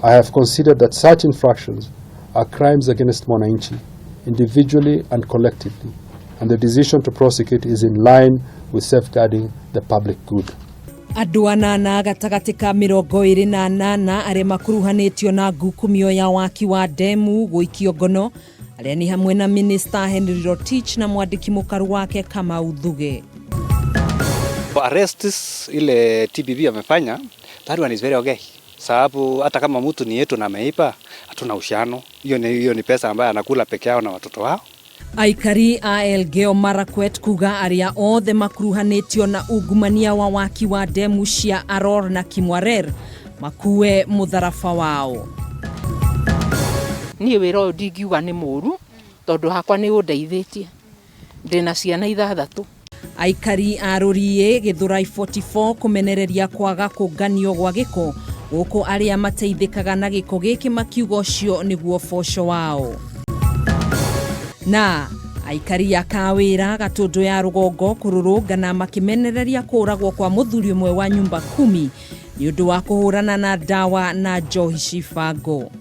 I have considered that such infractions are crimes against mwananchi, individually and collectively, and the decision to prosecute is in line with safeguarding the public good. Andũ anana gatagatĩ ka 28 arĩa makuruhanĩtio na ngukumio ya waki wa ndemu gũikio ngono, arĩa nĩ hamwe na Minister Henry Rotich na mwandĩki mũkaru wake Kamau Thuge. Arrests ile TPP amefanya, that one is very okay. Sababu hata kama mtu ni yetu na ameiba, hatuna uhusiano. Hiyo ni pesa ambayo anakula peke yao na watoto wao. Aikari a Elgeyo Marakwet kuga arĩa othe makuruhanĩtio na ungumania wa waki wa ndemu cia Aror na Kimwarer makue mũtharaba wao. Niĩ wĩra ũyũ ndingiuga nĩ mũru, tondũ hakwa nĩ ũndeithĩtie, ndĩna ciana 6. Aikari a Rũriĩ Gĩthũrai 44 kũmenereria kwaga kũnganio gwa gĩko gũkũ, arĩa mateithĩkaga na gĩko gĩkĩ makiuga ũcio nĩguo boco wao. Na aikari a Kawĩra Gatũndũ ya rũgongo kũrũrũngana makĩmenereria kũragwo kwa mũthuri ũmwe wa nyumba kumi nĩ ũndũ wa kũhũrana na ndawa na njohi cibango.